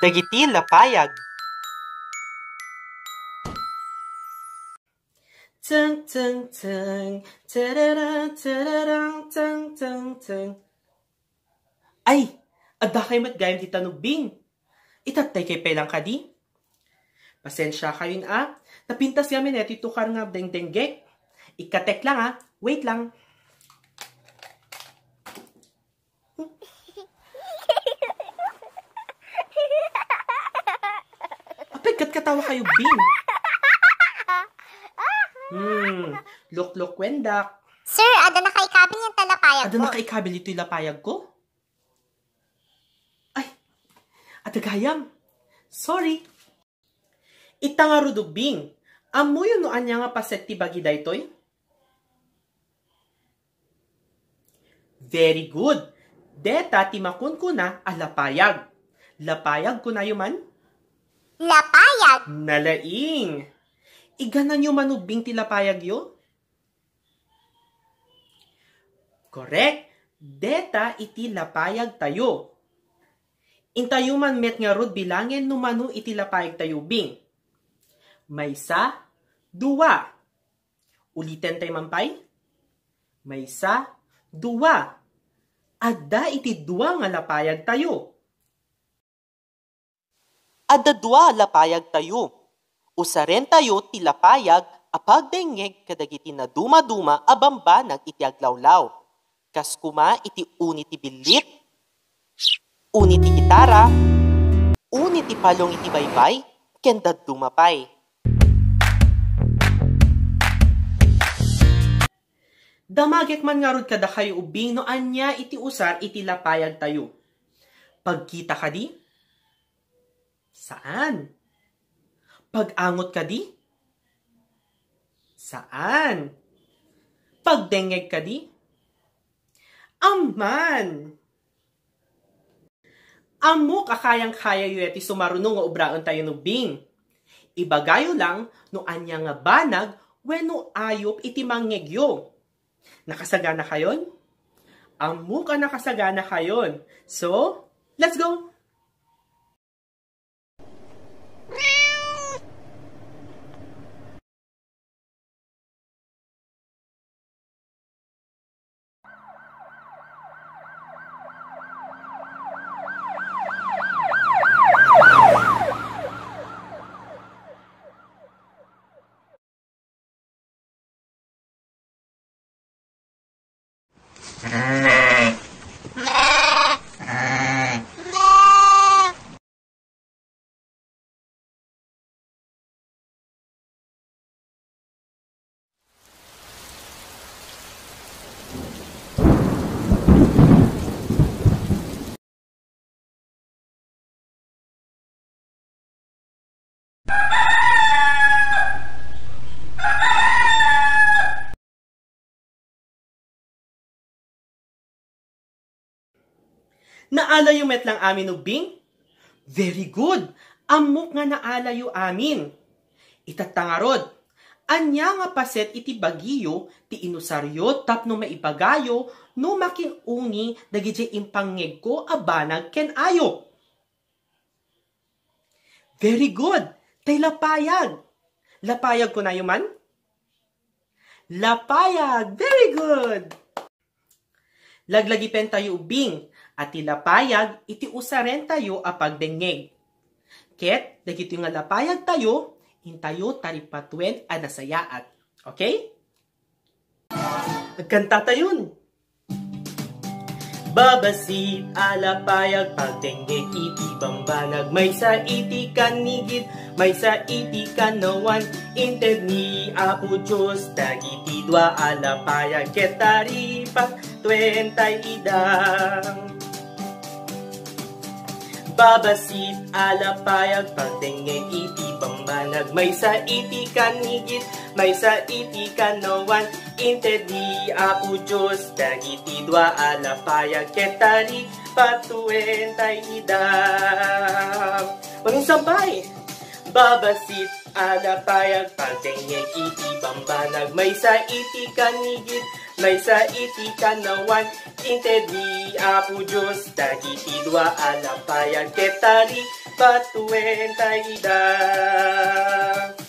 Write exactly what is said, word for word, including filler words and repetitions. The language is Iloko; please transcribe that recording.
dagiti lapayag. Teng, teng, teng. Tarara, tararang, teng, teng, teng. Ay, adda kay met gayam dita, Nugbing. Itattay kay pay lang kadi? Pasensiakayon a, napintas ngamin iti tukar nga dengdenggek. Ikkatek lang a, wait lang. Apay, ket katawa kayo, Bing? Hmm, luklukwendak. Sir, adda nakaikabil nga lapayag ko. Adda nakaikabil itoy lapayag ko? Ay, adda gayam. Sorry. Ita ngarud, Ubbing, ammoyo no ania nga paset ti bagi daytoy? Very good. Deta ti makunkuna a lapayag. Lapayag kunayo man? Lapayag. Nalaing. Igananyo man, Ubbing, ti lapayagyo? Korek. Deta iti lapayagtayo. Intayo man met ngarud bilangen no mano iti lapayagtayo, Bing. Maysa, dua. Uliten tay man pay. Maysa, dua. Adda iti dua nga lapayagtayo. Adda dua a lapayagtayo. Usarentayo ti lapayag a pagdengngeg kadagiti nadumaduma a bambanag iti aglawlaw, kas koma iti uni ti billit, uni ti gitara, uni ti palong iti baybay, ken dadduma pay. Damagek man ngarud kadakayo, Ubbing, no ania iti usar iti lapayagtayo. Pagkita kadi? Saan. Pag-angot kadi? Saan. Pagdengngeg kadi? Amman. Ammok a kayang-kayayo ti sumaruno nga ubraentayo, Ubbing. Ibagayo lang no ania nga banag wenno ayup iti mangngegyo. Nakasaganakayon? Ammok a nakasaganakayon. So, let's go! Naalayo met lang amin, Ubbing? Very good! Ammok nga naalayo amin. Itatta ngarud, ania nga paset iti bagiyo ti inusaryo tapno maibagayo no makin-uni dagidiay impangngegko a banag ken ayup? Very good! Tay lapayag! Lapayag kunayo man? Lapayag! Very good! Laglagipentayo, Ubbing, a ti lapayag iti usarentayo a pagdengngeg. Ket dagitoy nga lapayagtayo, intayo taripatuen a nasayaat. Okay? Agkantatayon! Babassit a lapayag, pagdengngeg iti bambanag, maysa iti kannigit, maysa iti kannawan. Inted ni Apo Dios dagiti dua a lapayag, ket taripatuentay ida. Babassit a lapayag, pagdengngeg iti bambanag, maysa iti kannigit, maysa iti kannawan. Inted ni Apo Dios dagiti dua a lapayag, ket taripatuentay ida. Maminsan pay, babassit a lapayag, pagdengngeg iti bambanag, maysa iti kannigit, maysa iti kannawan. Inted ni Apo Dios dagiti dua a lapayag, ket tari Patuen tay ida.